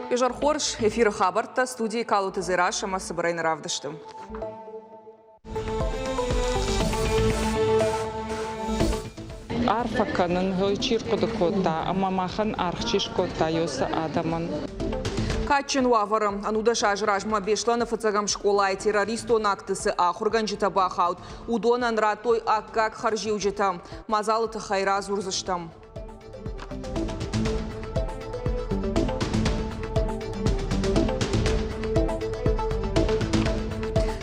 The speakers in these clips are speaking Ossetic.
Изӕр хорз, эфиры хабӕрттӕ студийы Калоты Дзерассӕ ӕмӕ цыбырӕй нӕ равдысты. Арфӕ кӕнын, чи рхъуыды кодта ӕмӕ махӕн аргъ чи скодта, уыцы адӕмӕн. Кадджын уавӕры 19 азы размӕ Беслӕны фыццӕгӕм скъолайы террористон акты цы ахуыргӕнджытӕ бахауд, уыдонӕн радтой аккаг хӕрзиуджытӕ. Мадзалы тыххӕй радзурдзыстӕм.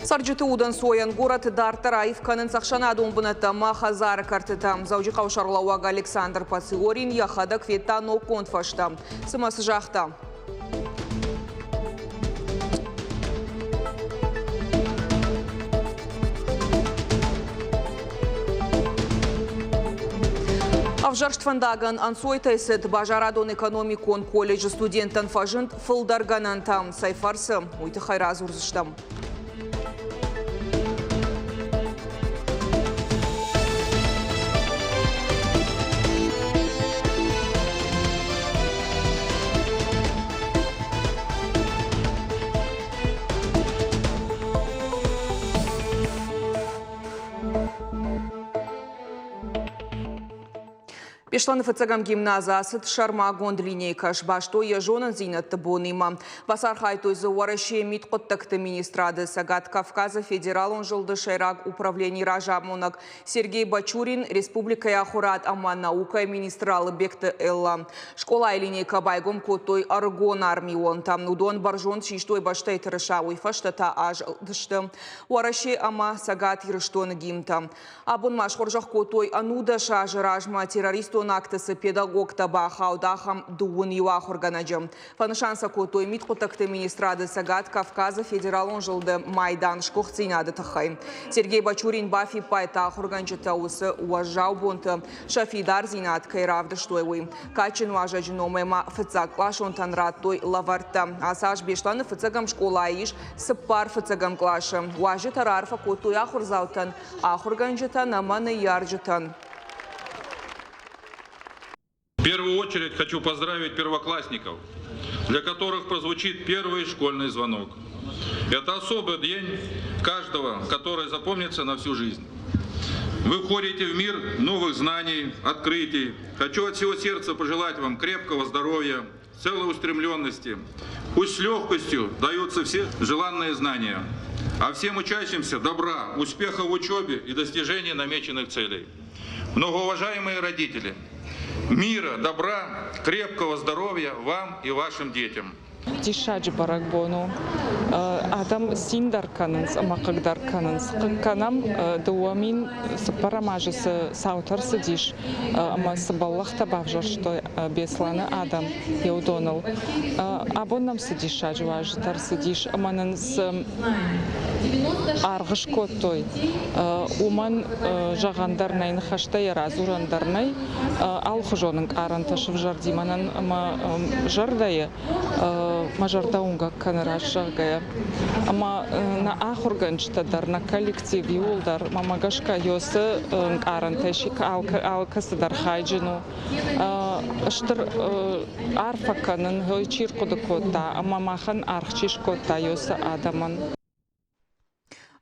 Цӕрджыты удӕнцойӕн горӕты дарддӕр аив кӕнынц ӕхсӕнадон бынӕттӕ ӕмӕ хӕдзары кӕртытӕ. Дзӕуджыхъӕуы сӕргълӕууӕг Александр Пациорин йӕхӕдӕг федта ноггонд фӕзтӕ. Цымӕ цы загъта? Ӕвзӕрст фӕндагӕн ӕнцойтӕй цыд базарадон-экономикон колледжы студенттӕн фӕзынд фылдӕр гӕнӕнтӕ. Цӕй фӕрцы, уый тыххӕй радзурдзыстӕм. Беслӕны фыццӕгӕм гимназы ацыд сӕрмагонд линейкӕ, сбастой йӕ зонындзинӕдты бонимӕ. Бацархайдтой дзы Уӕрӕсейы мидхъуыддӕгты министрады Цӕгат Кавказы федералон зылды сӕйраг управленийы разамонӕг Сергей Бачурин, республикӕйы ахуырад ӕмӕ наукӕйы министр Алыбегты Элла. Скъолайы линейкӕ байгом кодтой ӕрыгон армионтӕ. Уыдон бӕрзонд систой бӕстӕйы тырыса, уый фӕстӕ та азылдысты Уӕрӕсе ӕмӕ Цӕгат Ирыстоны гимнтӕ. Абон ма схорзӕх кодтой 19 азы размӕ террористон акты цы педагогтӕ бахауд, ахӕм дыууын иу ахуыргӕнӕджы. Фӕнысан сӕ кодтой мидхъуыддӕгты министрады Цӕгат Кавказы федералон зылды майдан сгуыхтдзинады тыххӕй. Сергей Бачурин бафиппайдта, ахуыргӕнджытӕ уыцы уӕззау бонты сӕ фидардзинад кӕй равдыстой, уый. Кадджын уазӕджы номӕй ма фыццагкъласонтӕн радтой лӕвӕрттӕ. Ацы аз Беслӕны фыццӕгӕм скъолайы ис цыппар фыццӕгӕм къласы. Уазджытӕ раарфӕ кодтой ахуырдзаутӕн, ахуыргӕнджытӕн ӕмӕ ныййарджытӕн. В первую очередь хочу поздравить первоклассников, для которых прозвучит первый школьный звонок. Это особый день каждого, который запомнится на всю жизнь. Вы входите в мир новых знаний, открытий. Хочу от всего сердца пожелать вам крепкого здоровья, целеустремленности. Пусть с легкостью даются все желанные знания. А всем учащимся добра, успеха в учебе и достижения намеченных целей. Многоуважаемые родители, мира, добра, крепкого здоровья вам и вашим детям. Диссаджы бӕрӕгбон у. Адӕм цин дӕр кӕнынц ӕмӕ хъыг дӕр кӕнынц. Хъыг кӕнӕм, 2004 азы цы цаутӕ рцыдис ӕмӕ цы бӕллӕхтӕ бавзӕрстой Беслӕны адӕм йӕ уыдоныл. Абон нӕм цы диссаджы уазджытӕ рцыдис ӕмӕ нын цы аргъ скодтой, уымӕн зӕгъӕн дӕр нӕй, ныхӕстӕ йӕ радзурӕн дӕр нӕй. Алыхуызон ӕнкъарӕнтӕ сывзӕрди мӕнӕн ӕмӕ зӕрдӕйы мӕ зӕрдӕ уынгӕг кӕны раст зӕгъгӕйӕ. Ӕмӕ нӕ ахуыргӕнджытӕ дӕр, нӕ коллектив иууылдӕр, мӕнмӕ гӕсгӕ, уыцы ӕнкъарӕнтӕй алкӕцы дӕр хайджын у. Стыр арфӕ кӕнын, чи рхъуыды кодта ӕмӕ махӕн аргъ чи скодта, уыцы адӕмӕн.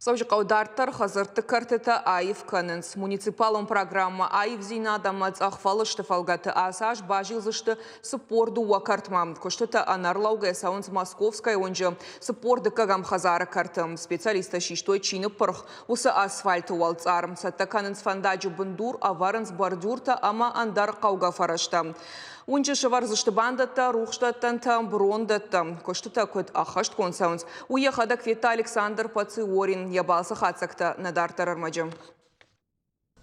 Дзӕуджыхъӕуы дарддӕр хӕдзӕртты кӕртытӕ аив кӕнынц. Муниципалон программӕ Аивдзинад ӕмӕ цъӕх фӕлысты фӕлгӕты ацы аз базилдзысты 42 кӕртмӕ. Куыстытӕ ӕнӕрлӕугӕ цӕуынц Московская уынджы 42-ӕм хӕдзары кӕрты. Специалисттӕ систой чи ныппырх, уыцы асфальты уӕлцъар. Цӕттӕ кӕнынц фӕндаджы бындур, ӕвӕрынц бордюртӕ ӕмӕ ӕндӕр хъӕугӕ фӕрӕзтӕ. Уынджы сӕвӕрдзысты бандӕттӕ, рухсдӕттӕнтӕ, брондӕттӕ. Куыстытӕ куыд ӕххӕстгонд цӕуынц, уый йӕхӕдӕг федта Александр Пациорин. Йӕ балцы хатдзӕгтӕ нӕ дарддӕр ӕрмӕджы.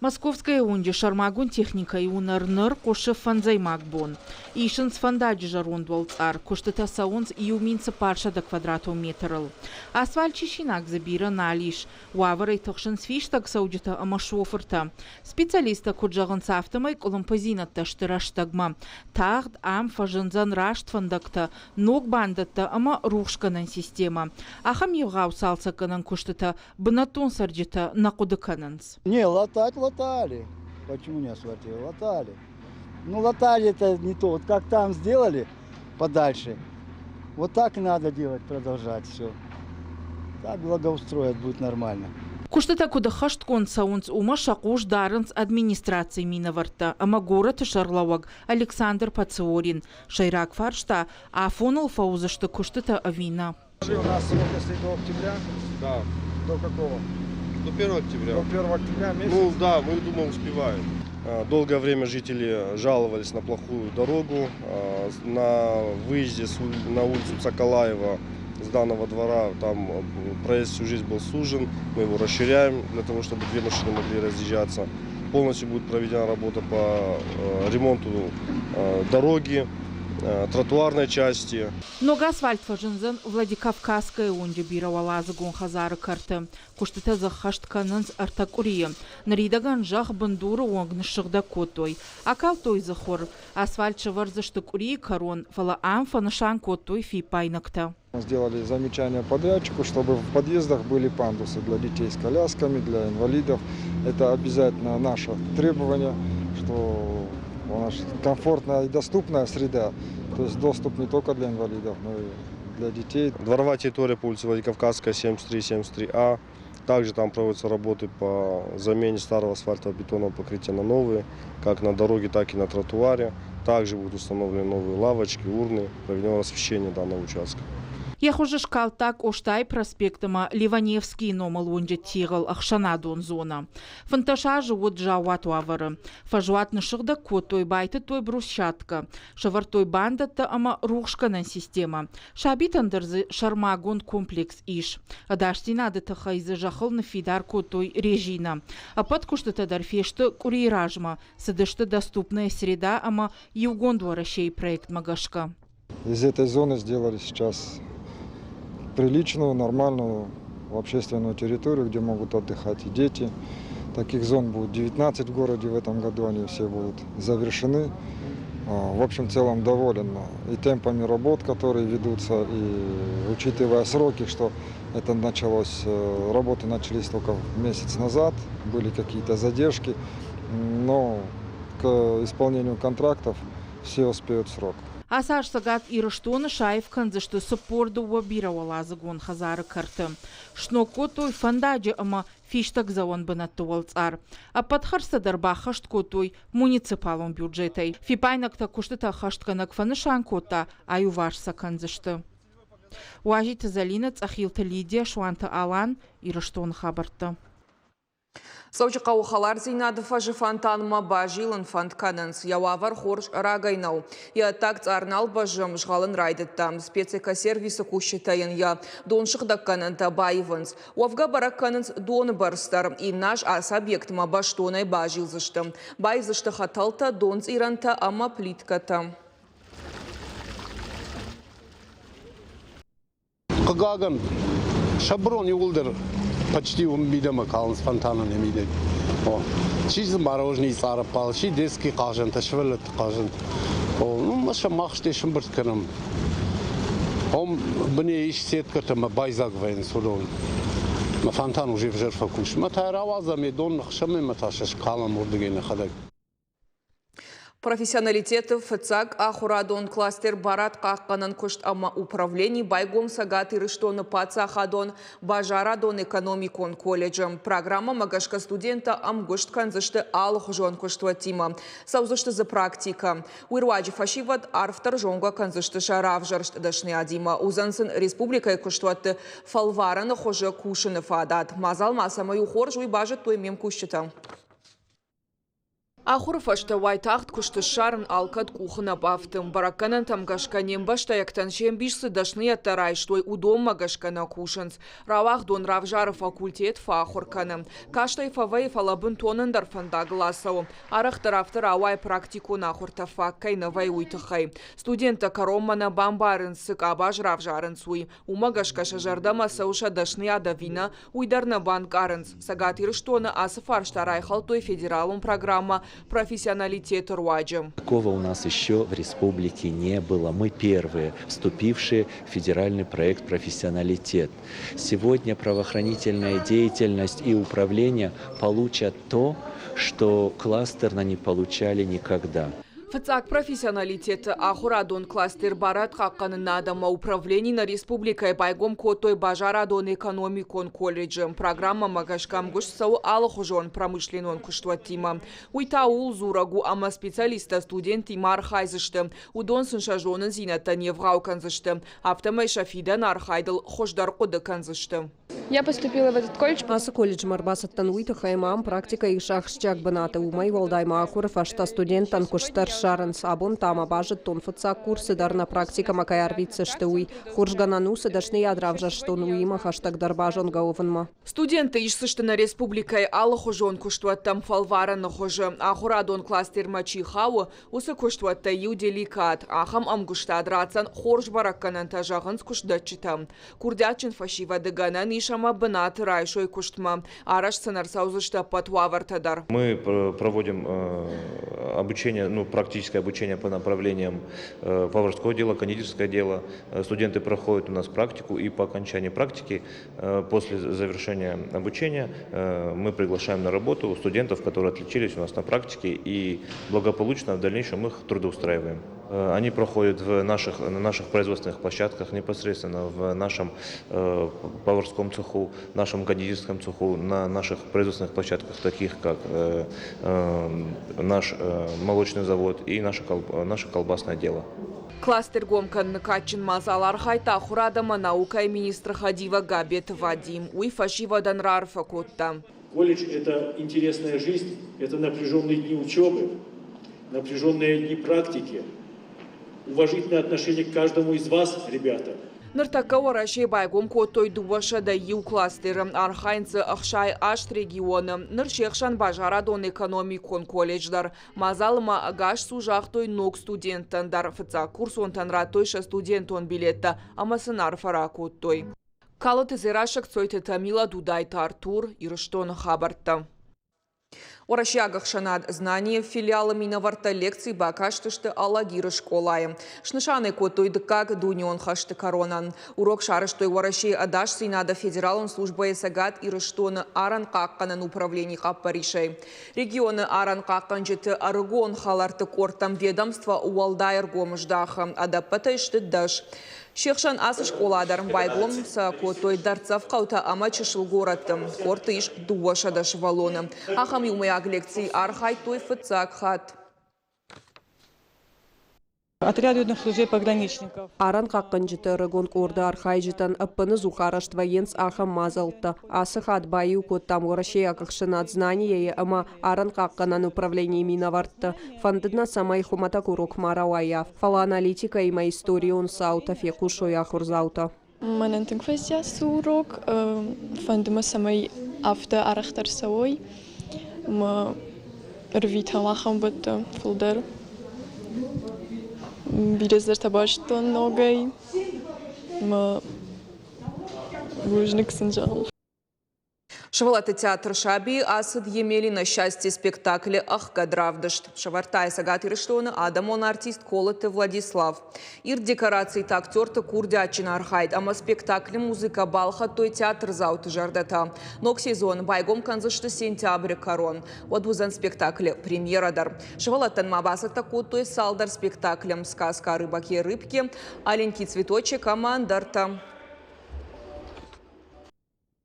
Московская уынджы сӕрмагонд техникӕйы уынӕр ныр хъуысы фӕндзӕймаг бон. Исынц фӕндаджы зӕронд уӕлцъар, куыстытӕ цӕуынц 1400 квадратон метрыл. Асфальт сисинаг дзы бирӕ нал ис. Уавӕрӕй тыхсынц фистӕг цӕуджытӕ ӕмӕ шофыртӕ. Специалисттӕ куыд зӕгъынц, афтӕмӕй къуылымпыдзинӕдтӕ сты рӕстӕгмӕ. Тагъд ӕм фӕзындзӕн раст фӕндӕгтӕ, ног бандӕттӕ ӕмӕ рухсгӕнӕн системӕ. Ахӕм егъау цалцӕггӕнӕн куыстытӕ бынӕттон цӕрджытӕ нӕ хъуыды кӕнынц. Не, латать латали. Почему не асфальтировали? Латали. Ну, латали это не то. Вот как там сделали, подальше. Вот так и надо делать, продолжать все. Так благоустроят, будет нормально. Куыстытӕ куыд ӕххӕстгонд цӕуынц, уымӕ сӕ хъус дарынц администрацийы минӕвӕрттӕ ӕмӕ горӕты сӕргълӕууӕг Александр Пациорин. Сӕйраг фарста, афоныл фӕуыдзысты куыстытӕ ӕви нӕ. У нас срок, если до октября? Да. До какого? До 1 октября. До 1 октября месяц? Ну да, мы, думаю, успеваем. Долгое время жители жаловались на плохую дорогу. На выезде на улицу Цакалаева с данного двора там проезд всю жизнь был сужен. Мы его расширяем для того, чтобы две машины могли разъезжаться. Полностью будет проведена работа по ремонту дороги, тротуарной части. Ног асфальт фӕзындзӕн Владикавказская уынджы бирӕуӕладзыгон хӕдзары кӕрты. Куыстытӕ дзы ӕххӕст кӕнынц ӕртӕ къуырийы. Ныридӕгӕн зӕхх бындуры онг ныссыгъдӕг кодтой. Акалдтой дзы хуыр. Асфальт сӕвӕрдзысты къуырийы кӕрон, фӕлӕ ам фӕнысан кодтой фиппаинӕгтӕ. Сделали замечание подрядчику, чтобы в подъездах были пандусы для детей с колясками, для инвалидов. Это обязательно наше требование, что у нас комфортная и доступная среда, то есть доступ не только для инвалидов, но и для детей. Дворовая территория по улице Владикавказская, 73-73А. Также там проводятся работы по замене старого асфальтобетонного покрытия на новые, как на дороге, так и на тротуаре. Также будут установлены новые лавочки, урны, проведено освещение данного участка. Йӕ хуыз скалдта Къостайы проспект ӕмӕ Леваневскийы номыл уынджы тигъыл ӕхсӕнадон зонӕ. 15 азы уыд заууат уавӕры. Фӕзуат ныссыгъдӕг кодтой, байтыдтой брусчаткӕ, сӕвӕрдтой бандӕттӕ ӕмӕ рухсгӕнӕн системӕ. Сабитӕн дӕр дзы сӕрмагонд комплекс ис. Ӕдасдзинады тыххӕй дзы зӕххыл ныффидар кодтой резинӕ. Ӕппӕт куыстытӕ дӕр фесты къуырийы размӕ, цыдысты Доступная среда ӕмӕ Иугонд Уӕрӕсейы проектмӕ гӕсгӕ. Из этой зоны сделали сейчас приличную, нормальную общественную территорию, где могут отдыхать и дети. Таких зон будет 19 в городе в этом году, они все будут завершены. В общем, целом доволен и темпами работ, которые ведутся, и учитывая сроки, что это началось, работы начались только месяц назад, были какие-то задержки, но к исполнению контрактов все успеют в срок. Ацы аз Цӕгат Ирыстоны саив кӕндзысты 42 бирӕуӕладзыгон хӕдзары кӕрты. Сног кодтой фӕндаджы ӕмӕ фистӕгдзӕуӕн бынӕтты уӕлцъар. Ӕппӕт хӕрдзтӕ дӕр баххӕст кодтой муниципалон бюджетӕй. Фиппаинӕгтӕ куыстытӕ ӕххӕстгӕнӕг фӕнысан кодта, аиуварс сӕ кӕндзысты. Уазиты Зӕлинӕ, Цъӕхилты Лидия, Суанты Алан, Ирыстоны хабӕрттӕ. Дзӕуджыхъӕуы Хӕлардзинады фӕзы фонтанмӕ базилын фӕнд кӕнынц. Йӕ уавӕр хорз рагӕй нӕу. Йӕ ӕддаг цъар нал бӕззы, згъӕлын райдыдта. Спецэкосервисы кусджытӕ йын йӕ донсыгъдӕггӕнӕнтӕ баивынц. Уӕвгӕ бӕрӕг кӕнынц доны бӕрц дӕр. Иннӕ аз ацы объектмӕ бӕстонӕй базилдзысты. Баивдзысты хӕтӕлтӕ, донцъирӕнтӕ ӕмӕ плиткӕтӕ. Хъыгагӕн, сӕ бырон иууылдӕр почти уым мидӕмӕ калынц фонтанӕн йӕ мидӕг. О, чи дзы мороженый цъарӕппал, чи детский хъазӕнтӕ, сывӕллӕтты хъазӕнтӕ. О, ну, ма сӕ мах стӕй сӕмбырд кӕнӕм. Ом бынӕй ис сеткӕтӕ ӕмӕ байдзаг вӕййынц уыдон. Мӕ фонтан уже ӕвзӕр фӕкусы. Мӕ та рауадзӕм йӕ дон ныхсӕм ӕмӕ та сӕ скалӕм уырдыгӕй нӕхӕдӕг. Профессионалитеты фыццаг ахуырадон кластер барадхъахъхъӕнӕн куыст ӕмӕ управлени байгом Цӕгат Ирыстоны паддзахадон базарадон-экономикон колледжы. Программӕмӕ гӕсгӕ студенттӕ ӕмгуыст кӕндзысты алыхуызон куыстуӕттимӕ. Цӕудзысты дзы практикӕ. Уый руаджы фӕсивӕд арфдӕр зонгӕ кӕндзысты сӕ равзӕрст дӕсныйадимӕ. Уыдзӕн сын республикӕйы куыстуӕтты фӕлварӕны хуызы кусыны фадат. Мадзал ма цӕмӕй у хорз, уый базыдтой ме мкусджытӕ. Ахуыры фӕстӕ уайтагъд куыст ссарын алкӕд къухы нӕ бафты. Бӕрӕггӕнӕнтӕм гӕсгӕ не мбӕстӕгтӕн се мбис цы дӕсныйӕдтӕ райстой, уыдонмӕ гӕсгӕ нӕ кусынц. Рауагъдон равзары факультет фӕахуыр кӕны. Каст ӕй фӕвӕййы, фӕлӕ бынтон ӕндӕр фӕндагыл ацӕуы. Арӕхдӕр афтӕ рауайы практикон ахуыртӕ фаг кӕй нӕ вӕййы, уый тыххӕй. Студенттӕ кӕронмӕ нӕ бамбарынц, цы къабаз равзарынц, уый. Уымӕ гӕсгӕ сӕ зӕрдӕмӕ цӕуы сӕ дӕсныйад ӕви нӕ, уый дӕр нӕ банкъарынц. Цӕгат Ирыстоны ацы фарста райхӕлдтой федералон программӕ «Профессионалитет»-ы руаджы. Такого у нас еще в республике не было. Мы первые, вступившие в федеральный проект «Профессионалитет». Сегодня правоохранительная деятельность и управление получат то, что кластерно не получали никогда. Фыццаг профессионалитеты ахуырадон кластер барадхъахъхъӕнынад ӕмӕ управлени нӕ республикӕйы байгом кодтой базарадон-экономикон колледжы. Программӕмӕ гӕсгӕ ӕмгуыст цӕуы алыхуызон промышленнон куыстуӕттимӕ. Уый та ууыл дзурӕг у, ӕмӕ специалисттӕ студенттимӕ архайдзысты, уыдон сын сӕ зонындзинӕдтӕ не вгъау кӕндзысты, афтӕмӕй сӕ фидӕны архайдыл хуыздӕр хъуыды кӕндзысты. Я поступила в этот колледж. Ацы колледжмӕ ӕрбацыдтӕн уый тыххӕй, ӕмӕ ам практикӕ ис ахсджиаг бынаты. Уымӕй уӕлдай ма ахуыры фӕстӕ студенттӕн куыст дӕр ссарынц. Абон та ма базыдтон, фыццаг курсы дӕр нӕ практикӕмӕ кӕй арвитдзысты, уый. Хорз гӕнӕн у, цы дӕсныйад равзӕрстон, уыимӕ хӕстӕгдӕр базонгӕ уӕвынмӕ. Студентты исдзысты нӕ республикӕйы алыхуызон куыстуӕттӕм фӕлварӕны хуызы. Ахуырадон кластермӕ чи хауы, уыцы куыстуӕттӕй иу деликат. Ахӕм ӕмгуыстад ратдзӕн хорз бӕрӕггӕнӕнтӕ, зӕгъынц куыстдӕтджытӕ. Курдиатджын фӕсивӕды гӕнӕн ис ӕмӕ бынаты райсой куыстмӕ. Арӕзт сын ӕрцӕудзысты ӕппӕт уавӕртӕ дӕр. Мы проводим обучение, ну, практическое обучение по направлениям поварское дело, кондитерское дело. Студенты проходят у нас практику, и по окончании практики, после завершения обучения, мы приглашаем на работу студентов, которые отличились у нас на практике, и благополучно в дальнейшем их трудоустраиваем. Они проходят на наших производственных площадках, непосредственно в нашем поварском цеху, нашем кондитерском цеху, на наших производственных площадках, таких как наш молочный завод и наше колбасное дело. Кластер гом кӕныны кадджын мадзал архайдта ахуырад ӕмӕ наукӕйы министры хӕдивӕг Габеты Вадим. Уый фӕсивӕдӕн раарфӕ кодта. Колледж – это интересная жизнь, это напряженные дни учебы, напряженные дни практики, уважительное отношение к каждому из вас, ребята. Ныртӕккӕ Уӕрӕсейы байгом кодтой 201 кластеры, архайынц дзы 68 регионы. Ныр се хсӕн базарадон-экономикон колледж дӕр. Мадзалы ма ӕгас цу загътой ног студенттӕн дӕр. Фыццаг курсонтӕн радтой сӕ студентон билеттӕ ӕмӕ сын арфӕ ракодтой. Калоты Дзерассӕг, Цойты Тамила, Дудайты Артур, Ирыстоны хабӕрттӕ. Уӕрӕсейаг ӕхсӕнад «Знание» филиалы минӕвӕрттӕ лекци бакастысты Алагиры скъолайы. Снысан ӕй кодтой дыккаг дунеон хӕсты кӕронӕн. Урок сарӕзтой Уӕрӕсейы ӕдасдзинады федералон службӕйы Цӕгат Ирыстоны арӕнхъахъхъӕнӕн управленийы хъӕппӕрисӕй. Регионы арӕнхъахъхъӕнджыты ӕрыгон хӕлӕртты къордтӕм ведомство уӕлдай ӕргом здахы. Ӕдӕппӕтӕй сты 10. Се хсӕн ацы скъола дӕр байгом сӕ кодтой дӕрддзӕф хъӕутӕ ӕмӕ чысыл горӕтты. Къордты ис 200 сывӕллоны. Ахӕм иумӕйаг лекцийы архайдтой фыццаг хатт. Отряд службы пограничников. Арӕнхъахъхъӕнджыты ӕрыгон къорды архайджытӕн ӕппынӕдзух арӕзт вӕййынц ахӕм мадзӕлттӕ. Ацы хатт баиу кодтам уӕрӕсейаг ӕхсӕнад «Знание»-йы ӕмӕ арӕнхъахъхъӕнӕн управленийы минӕвӕртты. Фӕндыд нӕ, цӕмӕй хуымӕтӕг урок ма рауайа, фӕлӕ аналитикӕимӕ историон цаутӕ фехъусой ахуырдзаутӕ. Мӕнӕн тынг фӕци ацы урок. Фӕнды мӕ, цӕмӕй афтӕ арӕхдӕр цӕуой ӕмӕ ӕрвитӕм ахӕм бӕттӕ фылдӕр. Бирӕ цыдӕртӕ базыдтон ногӕй ӕмӕ бузныг сын зӕгъын. Сывӕллӕтты театр «Саби» ацыд Емелина счастье спектаклы ӕхгӕд равдыст. Сӕвӕрдта йӕ Цӕгат Ирыстоны адӕмон артист Колыты Владислав. Ирд декорациты актерты курдиатджын архайд ӕмӕ спектаклы музыкӕ балхӕдтой театрдзауты зӕрдӕтӕ. Ног сезон байгом кӕндзысты сентябры кӕрон. Уӕд уыдзӕн спектаклы премьерӕ дӕр. Сывӕллӕттӕн ма бацӕттӕ кодтой цалдӕр спектаклы «Сказка о рыбаке рыбке», «Аленький цветочек» ӕмӕ ӕндӕртӕ.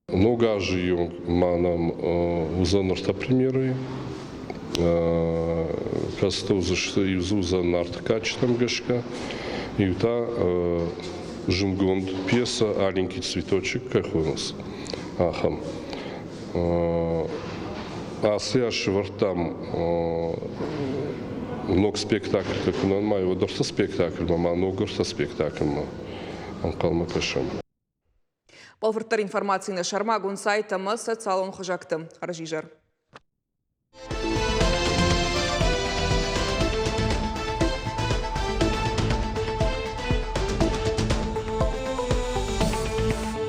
Ног азы ма нӕм уыдзӕн ӕртӕ премьерӕйы. Кӕцытӕ уыдзысты, иу дзы уыдзӕн Нарты кадджытӕм гӕсгӕ, иу та зындгонд пьесӕ «Аленький цветочек» кӕй хонынц, ахӕм. Ацы аз сӕвӕрдтам ног спектакльтӕ куы нӕ нымайы, уӕд ӕртӕ спектакльмӕ ма ног ӕртӕ спектакльмӕ ӕнхъӕлмӕ кӕсӕм. Бӕлвырддӕр информаци нӕ сӕрмагонд сайт ӕмӕ социалон хызӕгты. Ӕрзизӕр.